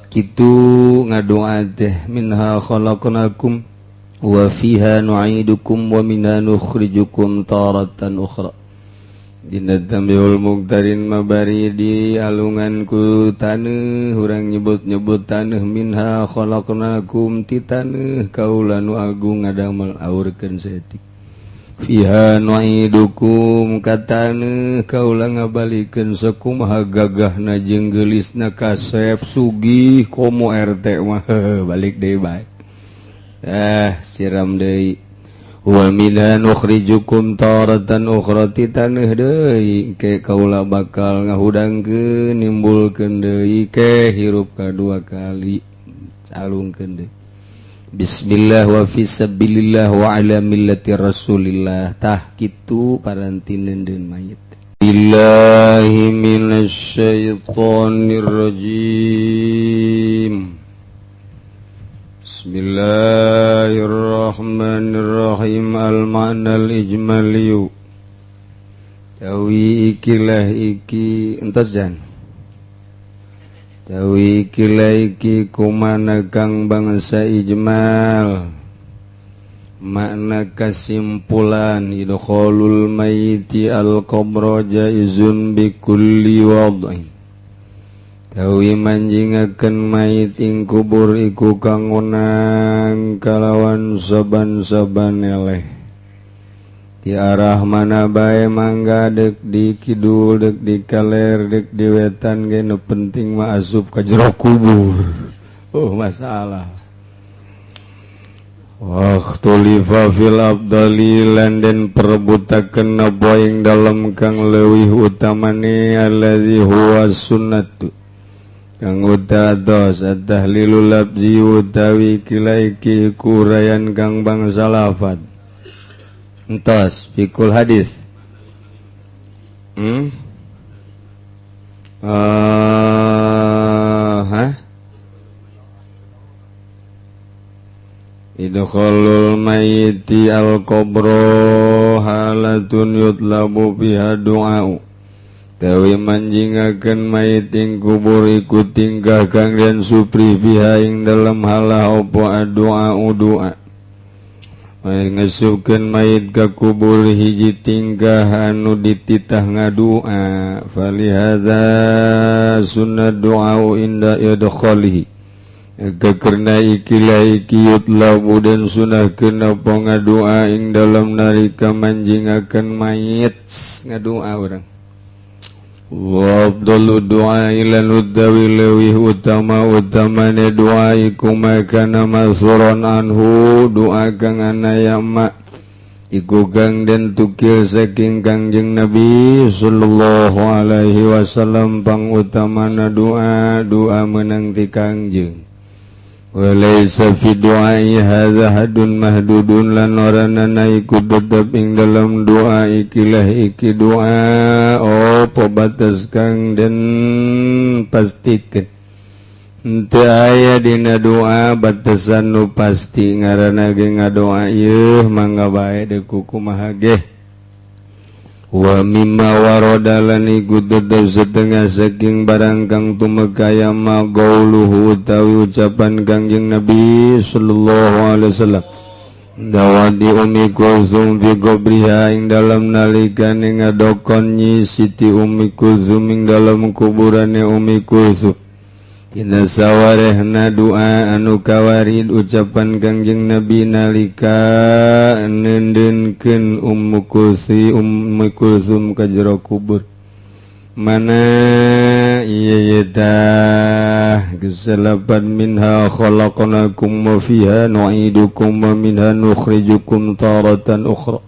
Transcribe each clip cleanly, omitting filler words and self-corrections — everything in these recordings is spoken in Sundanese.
Kitu ngadoa teh, minha khalaqnakum wa fiha nu'idukum wa minha nukhrijukum taratan ukhra. Dina Tanbihul Mughtarin mabari di alungan ku taneuh, urang nyebut-nyebut taneuh, minha khalaqnakum, ti taneuh kaula nu agung ngadamel aurkeun saeutik, fiha nu'idukum, ka taneuh kaula ngabalikeun. Sakumaha gagahna jeung geulisna, kasep, sugih, komo RT mah, balik deui bae, eh siram deui, wa minha nukhrijukum taratan ukhra, ti taneuh deui ke kaula bakal ngahudangkeun, nimbulkeun deui ke hirup kadua kali, calungkeun deui. Bismillah wa fi sabilillah wa ala millati Rasulillah. Tah kitu paranti neundeun mayit. Billahi minasyaitonir rajim. Bismillahirrahmanirrahim. Al-ma'na al-ijmaliyu. Tawi ikilah iki entos jan. Tawi ikilah iki kumana kang bangsa ijmal. Makna kesimpulan, idkhalul mayyiti al-qabra jaizun bi kulli wad'in. Tawi manjingakeun mayit ing kubur iku kang wenang kalawan saban-saban eleh. Di arah mana bae mangga, dek di kidul, dek di kaler, dek di wetan ge, nu penting mah asup ka jero kubur. Oh, masalah. Wakhtulifa fil afdali, lan den perebutakeun napa ing dalem kang leuwih utamane, allazi huwa sunnatu kang utados at-tahlilul lafzi, utawi kilaiki kurayan kang bangsa lafad. Entos pikul hadis. Hah? Idkhalul mayyiti al-qabra halatun yutlabu biha du'a'u. Tawi manjingakeun mayit ing kubur iku tingkah kang den supri, biha ing dalem halah apa doa doa. Ngesupkeun mayit ka kubur hiji tingkah anu dititah ngadua. Falihadza sunnah du'a inda idkhalihi. Kakerna ikilah iki yutlabu den sunahkeun apa ngadua ing dalem nalika manjingakeun mayit, ngadua urang. Wa afdalu du'a ila utawi leuwih utama utamane doa iku makana masuron anhu, doa kang anaya ma iku kang den tukil saking Kangjeng Nabi sallallahu alaihi wasallam. Pang utamana doa, doa menang ti Kangjeng. Walaysa fi du'ai hadza hadun mahdudun, lan ora nana iku tetep ing dalam doa ikilah iki doa opo batas kang den pastikeun. Henteu aya dina doa batasan nu pasti, ngaranna ge ngadoa ieu mangga bae deuk kumaha ge. Wa mimma waroda, lan iku tetep setengah saking barang kang tumeka ma qauluhu, utawi ucapan Kangjeng Nabi sallallahu alaihi wasallam dawadi Ummi Kulsum fi qabriha, ing dalam nalikane ngadokon Nyi Siti Ummi Kulsum ing dalam kuburane Ummi Kulsum. Dina sawarehna doa anu kawarid ucapan Kangjeng Nabi nalika neundeunkeun Ummu Kulsi Ummu Kulsum ka jero kubur. Mana ieu tah kesalapan, minha khalaqnakum wa fiha nu'idukum wa minha nukhrijukum taratan ukhra.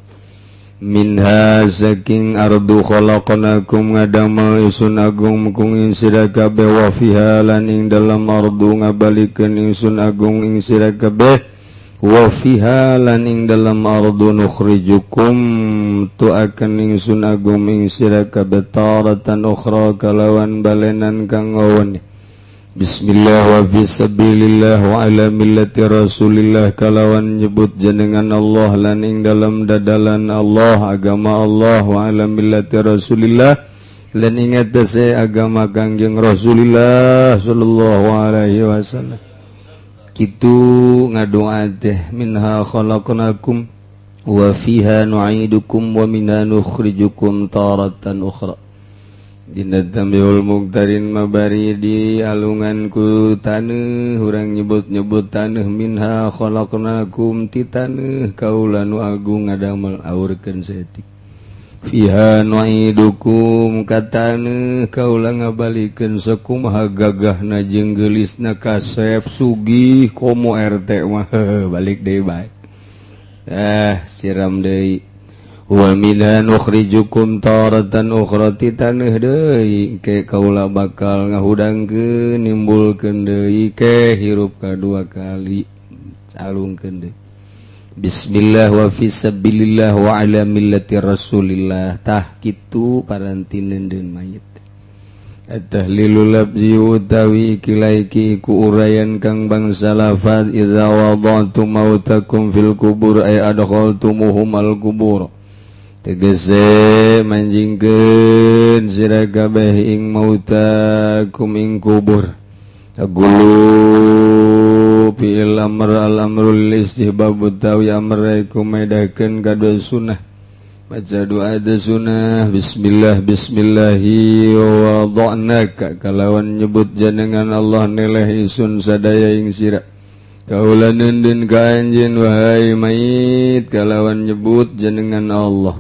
Minha saking ardu khalaqnakum ngadamel isun agung kung ing sira kabeh, wa fiha lan ing dalam ardu ngabalikeun ingsun agung ing sira kabeh, wa fiha lan ing dalam ardu nukhrijukum tu akan ingsun agung ing sira kabeh taratan ukhra kalawan balenan kang awen. Bismillah wa fi sabilillah wa ala millati Rasulillah, kalawan nyebut jenengan Allah lan ing dalam dadalan Allah, agama Allah, wa ala millati Rasulillah. Lan ingat teh agama Kangjeng Rasulullah sallallahu alaihi wasallam. Kitu ngadoa teh, minha khalaqnakum wa fiha nu'idukum wa minha nukhrijukum taratan ukhra. Dina Tambihul Mughtarin mabari di alungan ku taneuh, urang nyebut-nyebut taneuh, minha khalaqnakum, ti taneuh kaula nu agung ngadamel aurkeun saeutik, fiha nu'idukum, ka taneuh kaula ngabalikeun. Sakumaha gagahna jeung geulisna, kasep, sugih, komo RT mah, balik deui bae, eh siram deui. Wa minha nukhrijukum taratan ukhra, ti taneuh deui ke kaula bakal ngahudangkeun, nimbulkeun deui ke hirup kadua kali, calungkeun deui. Bismillah wa fi sabilillah wa ala millati Rasulillah. Tah kitu paranti neundeun mayit. At-tahlilul lafzi utawi ikilaiki iku uraian kang bangsa lafaz, idza wada'tum mautakum fil kubur ay adkhaltumuhum al kubur, tegese manjingkeun sira kabeh ing mautakum ing kubur. Tagulu fi'il amr, al amrul istihbab, utawi amr iku medakeun kadua sunnah. Baca doa ada sunnah. Bismillah, bismillahi wada'naka, kalawan nyebut jenengan Allah neleh isun sadaya ing sira. Kaula neundeun ka anjeun wahai mayit kalawan nyebut jenengan Allah.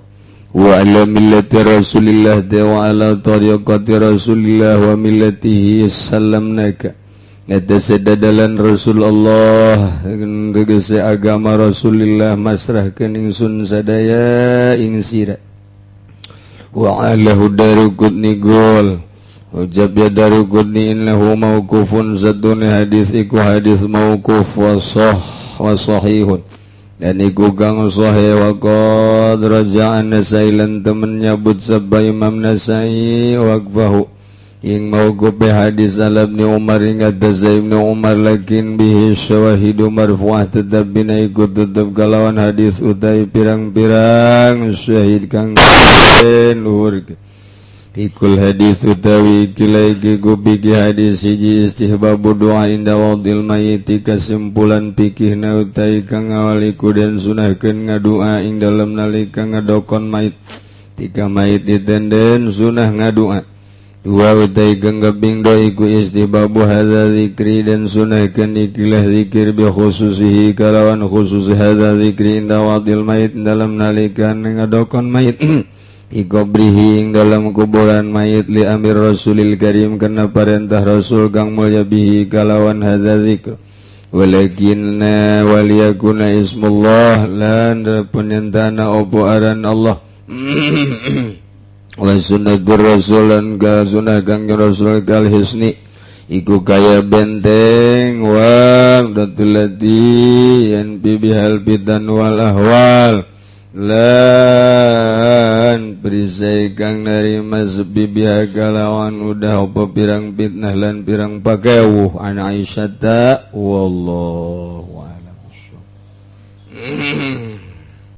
Wa ala millati Rasulillah wa ala tariqati Rasulillah wa millatihi salamnaka. Eta sedadalan Rasulullah, tegese agama Rasulillah, masrahkeun ingsun sadaya ing sira. Wa alahu Daruqutni gol ujab ya Daruqutni innahu mauqufun, sadune hadis iku hadis mauquf, wa sah wa sahihun, dan iku kang sahih. Wa qad raja'an Nasai, lan temen nyabut sapa Imam Nasai waqfahu ing mauquf hadis ala Ibnu Umar, ing atas Ibnu Umar, lakin bihi syawahidu marfu'ah, tetap bina ikut tetep kalawan hadis utai pirang-pirang syahid kang luhur. Ikul hadis utawi iki ku hadis, hiji, istihbabu doa inda wadil mayiti, kesimpulan pikihna utai kang awal iku den sunahkeun ngadua ing dalem nalika ngadokon mayit. Tika mayit ditenden sunah ngadua. Dua, utai kang kaping dua iku istihbabu hadza zikri, dan sunahkeun ikilah zikir, bi khususihi, kalawan khusus hadza zikri, inda wadil mayit, dalam nalika ngadokon mayit, ikobrihi, ing dalam kuburan mayit, li amir Rasulil Karim, karena perintah Rasul kang mulia, bihi, kalawan hadza zikr. Walakinna waliyakuna ismullah, lan penyentana opo aran Allah, wa sunnatur rasul, lan ka sunnah kang Rasul, kal hisni, iku kaya benteng, wa datulati yan bihal fitan wal ahwal, lan perisai kang narima sepi biha kalawan udah apa pirang fitnah lan pirang pakewuh. An Aisyah, wallahu a'lam.